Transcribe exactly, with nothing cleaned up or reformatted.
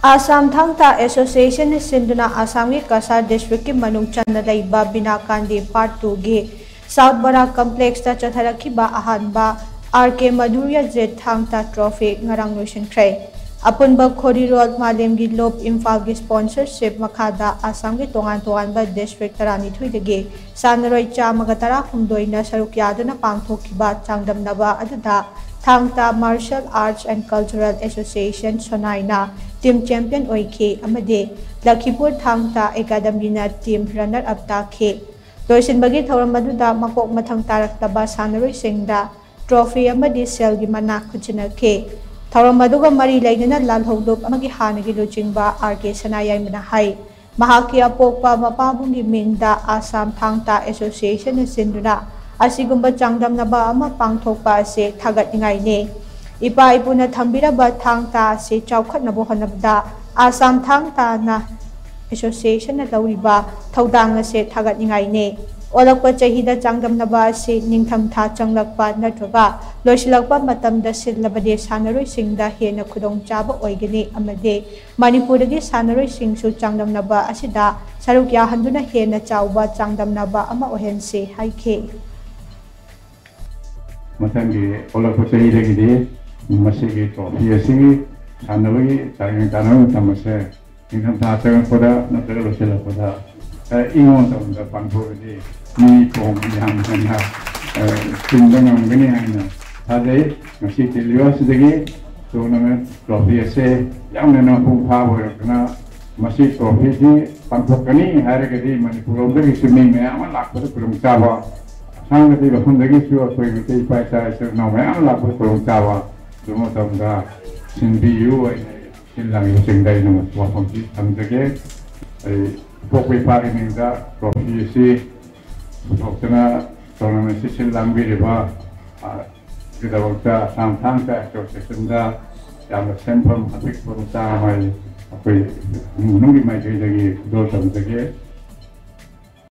ꯑꯥꯁꯥꯝ ꯊꯥꯡ ꯇꯥ ꯑꯦꯁꯣꯁꯤꯌꯦꯁꯟꯅ ꯁꯤꯟꯗꯨꯅ ꯑꯥꯁꯥꯝꯒꯤ ꯀꯁꯥꯔ ꯗꯤꯁꯇ꯭ꯔꯤꯛꯀꯤ ꯃꯅꯨꯡ ꯆꯟꯅ ꯂꯩꯕ ꯕꯤꯅꯥ ꯒꯥꯟꯙꯤ ꯄꯥꯔꯠ ꯇꯨꯒꯤ ꯁꯥꯎꯠ ꯕꯔꯥ ꯀꯝꯄ꯭ꯂꯦꯛꯁꯇ ꯆꯠꯊꯔꯛꯈꯤꯕ ꯑꯍꯥꯟꯕ ꯑꯥꯔ ꯀꯦ ꯃꯙꯨꯔꯌꯖꯤꯠ ꯊꯥꯡ ꯇꯥ ꯇ꯭ꯔꯣꯐꯤ ꯉꯔꯥꯡ ꯂꯣꯏꯁꯤꯟꯈ꯭ꯔꯦ꯫ ꯑꯄꯨꯟꯕ ꯈꯣꯔꯤꯔꯣꯜ ꯃꯥꯂꯦꯝꯒꯤ ꯂꯣꯞ ꯏꯝꯐꯥꯜꯒꯤ ꯁ꯭ꯄꯣꯟꯁꯔꯁꯤꯞ ꯃꯈꯥꯗ ꯑꯥꯁꯥꯝꯒꯤ ꯇꯣꯉꯥꯟ ꯇꯣꯉꯥꯟꯕ ꯗꯤꯁꯇ꯭ꯔꯤꯛ ꯇꯔꯥꯅꯤꯊꯣꯏꯗꯒꯤ ꯁꯥꯟꯅꯔꯣꯏ ꯆꯥꯝꯃꯒ ꯇꯔꯥꯍꯨꯝꯗꯣꯏꯅ ꯁꯔꯨꯛ ꯌꯥꯗꯨꯅ ꯄꯥꯡꯊꯣꯛꯈꯤꯕ ꯆꯥꯡꯗꯝꯅꯕ ꯑꯗꯨꯗ Thang Ta martial arts and cultural association ꯁꯣꯅꯥꯏꯅ ꯇꯤꯝ ꯆꯦꯝꯄꯤꯌꯟ ꯑꯣꯏꯈꯤ ꯑꯃꯗꯤ ꯂꯈꯤꯄꯨꯔ ꯊꯥꯡ ꯇꯥ ꯑꯦꯀꯥꯗꯃꯤꯅ ꯇꯤꯝ ꯔꯟꯅꯔ ꯑꯞ ꯇꯥꯈꯤ꯫ ꯂꯣꯏꯁꯤꯟꯕꯒꯤ ꯊꯧꯔꯝ ꯑꯗꯨꯗ ꯃꯀꯣꯛ ꯃꯊꯪ ꯇꯥꯔꯛꯇꯕ ꯁꯥꯟꯅꯔꯣꯏꯁꯤꯡꯗ ꯇ꯭ꯔꯣꯐꯤ ꯑꯃꯗꯤ ꯁꯦꯜꯒꯤ ꯃꯅꯥ ꯈꯨꯠꯁꯤꯟꯅꯈꯤ꯫ ꯊꯧꯔꯝ ꯑꯗꯨꯒ ꯃꯔꯤ ꯂꯩꯅꯅ ꯂꯥꯜꯍꯧꯂꯨꯞ ꯑꯃꯒꯤ ꯍꯥꯟꯅꯒꯤ ꯂꯨꯆꯤꯡꯕ ꯑꯥꯔ ꯀꯦ ꯁꯅꯥꯌꯥꯏꯃꯅ ꯍꯥꯏ, ꯃꯍꯥꯛꯀꯤ ꯑꯄꯣꯛꯄ ꯃꯄꯥꯕꯨꯡꯒꯤ ꯃꯤꯡꯗ ꯑꯥꯁꯥꯝ ꯊꯥꯡ ꯇꯥ ꯑꯦꯁꯣꯁꯤꯌꯦꯁꯟꯅ ꯁꯤꯟꯗꯨꯅ ꯑꯁꯤꯒꯨꯝꯕ ꯆꯥꯡꯗꯝꯅꯕ ꯑꯃ ꯄꯥꯡꯊꯣꯛꯄ ꯑꯁꯤ ꯊꯥꯒꯠꯅꯤꯡꯉꯥꯏꯅꯤ꯫ ꯏꯄꯥ ꯏꯄꯨꯅ ꯊꯝꯕꯤꯔꯕ ꯊꯥꯡ ꯇꯥ ꯑꯁꯤ ꯆꯥꯎꯈꯠꯅꯕ ꯍꯣꯠꯅꯕꯗ ꯑꯥꯁꯥꯝ ꯊꯥꯡ ꯇꯥꯅ ꯑꯦꯁꯣꯁꯤꯌꯦꯁꯟꯅ ꯂꯧꯔꯤꯕ ꯊꯧꯗꯥꯡ ꯑꯁꯤ ꯊꯥꯒꯠꯅꯤꯡꯉꯥꯏꯅꯤ꯫ ꯑꯣꯜꯂꯛꯄ ꯆꯍꯤꯗ ꯆꯥꯡꯗꯝꯅꯕ ꯑꯁꯤ ꯅꯤꯡꯊꯝꯊꯥ ꯆꯪꯂꯛꯄ ꯅꯠꯇ꯭ꯔꯒ ꯂꯣꯏꯁꯤꯜꯂꯛꯄ ꯃꯇꯝꯗ ꯁꯤꯜꯂꯕꯗꯤ ꯁꯥꯟꯅꯔꯣꯏꯁꯤꯡꯗ ꯍꯦꯟꯅ ꯈꯨꯗꯣꯡꯆꯥꯕ ꯑꯣꯏꯒꯅꯤ ꯑꯃꯗꯤ ꯃꯅꯤꯄꯨꯔꯗꯒꯤ ꯁꯥꯟꯅꯔꯣꯏꯁꯤꯡꯁꯨ ꯆꯥꯡꯗꯝꯅꯕ ꯑꯁꯤꯗ ꯁꯔꯨꯛ ꯌꯥꯍꯟꯗꯨꯅ ꯍꯦꯟꯅ ꯆꯥꯎꯕ ꯆꯥꯡꯗꯝꯅꯕ ꯑꯃ ꯑꯣꯏꯍꯟꯁꯤ ꯍꯥꯏꯈꯤ꯫ ꯃꯊꯪꯒꯤ ꯑꯣꯜꯂꯛꯄ ꯆꯍꯤꯗꯒꯤꯗꯤ ꯃꯁꯤꯒꯤ ꯇ꯭ꯔꯣꯐꯤ ꯑꯁꯤꯒꯤ ꯁꯥꯟꯅꯕꯒꯤ ꯆꯥꯡꯌꯦꯡ ꯇꯥꯟꯅꯕ ꯃꯇꯝ ꯑꯁꯦ ꯅꯤꯡꯊꯝꯊꯥ ꯆꯪꯉꯛꯄꯗ ꯅꯠꯇ꯭ꯔꯒ ꯂꯣꯏꯁꯤꯜꯂꯛꯄꯗ ꯈꯔ ꯏꯪꯕ ꯃꯇꯝꯗ ꯄꯥꯡꯊꯣꯛꯂꯗꯤ ꯃꯤ ꯈꯣꯡ ꯌꯥꯝ ꯍꯦꯟꯅ ꯇꯤꯟꯕ ꯉꯝꯒꯅꯤ ꯍꯥꯏꯅ ꯊꯥꯖꯩ꯫ ꯉꯁꯤ ꯇꯤꯜꯂꯤꯕ ꯑꯁꯤꯗꯒꯤ ꯇꯣꯔꯅꯥꯃꯦꯟ ꯇ꯭ꯔꯣꯐꯤ ꯑꯁꯦ ꯌꯥꯝꯅ ꯃꯄꯨꯡ ꯐꯥꯕ ꯑꯣꯏꯔꯛꯇꯨꯅ ꯃꯁꯤ ꯇ꯭ꯔꯣꯐꯤꯁꯤ ꯄꯥꯡꯊꯣꯛꯀꯅꯤ ꯍꯥꯏꯔꯒꯗꯤ ꯃꯅꯤꯄꯨꯔꯂꯣꯝꯗꯒꯤꯁꯨ ꯃꯤ ꯃꯌꯥꯝ ꯑꯃ ꯂꯥꯛꯄꯗ ꯈꯨꯗꯣꯡꯆꯥꯕ, ꯑꯁꯥꯝꯒꯤ ꯃꯐꯝꯗꯒꯤꯁꯨ ꯑꯩꯈꯣꯏ ꯃꯩꯇꯩ ꯏꯄꯥ ꯏꯆꯥ ꯏꯆꯤꯜ ꯏꯅꯥꯎ ꯃꯌꯥꯝ ꯑꯃ ꯂꯥꯛꯄꯗ ꯈꯨꯗꯣꯡꯆꯥꯕ ꯑꯗꯨ ꯃꯇꯝꯗ ꯁꯤꯟꯕꯤꯌꯨ ꯍꯥꯏꯅ ꯁꯤꯟ ꯂꯥꯡꯂꯤꯕꯁꯤꯡꯗ ꯑꯩꯅ ꯋꯥꯐꯝꯁꯤ ꯊꯝꯖꯒꯦ꯫ ꯑꯩ ꯄꯣꯛꯄ ꯏꯄꯥꯒꯤ ꯃꯤꯡꯗ ꯇ꯭ꯔꯣꯐꯤ ꯑꯁꯤ ꯄꯨꯊꯣꯛꯇꯨꯅ ꯇꯣꯔꯅꯥꯃꯦꯟꯁꯤ ꯁꯤꯟ ꯂꯥꯡꯕꯤꯔꯤꯕ ꯒꯤꯗꯃꯛꯇ ꯑꯁꯥꯝ ꯊꯥꯡ ꯇꯥ ꯑꯦꯁꯣꯁꯤꯌꯦꯁꯟꯗ ꯌꯥꯝꯅ ꯁꯦꯟꯐꯝ ꯑꯄꯤꯛꯄ ꯃꯆꯥ ꯑꯃ ꯑꯩꯈꯣꯏ ꯏꯃꯨꯡ ꯃꯅꯨꯡꯒꯤ ꯃꯥꯏꯀꯩꯗꯒꯤ ꯈꯨꯗꯣꯜ ꯇꯝꯖꯒꯦ꯫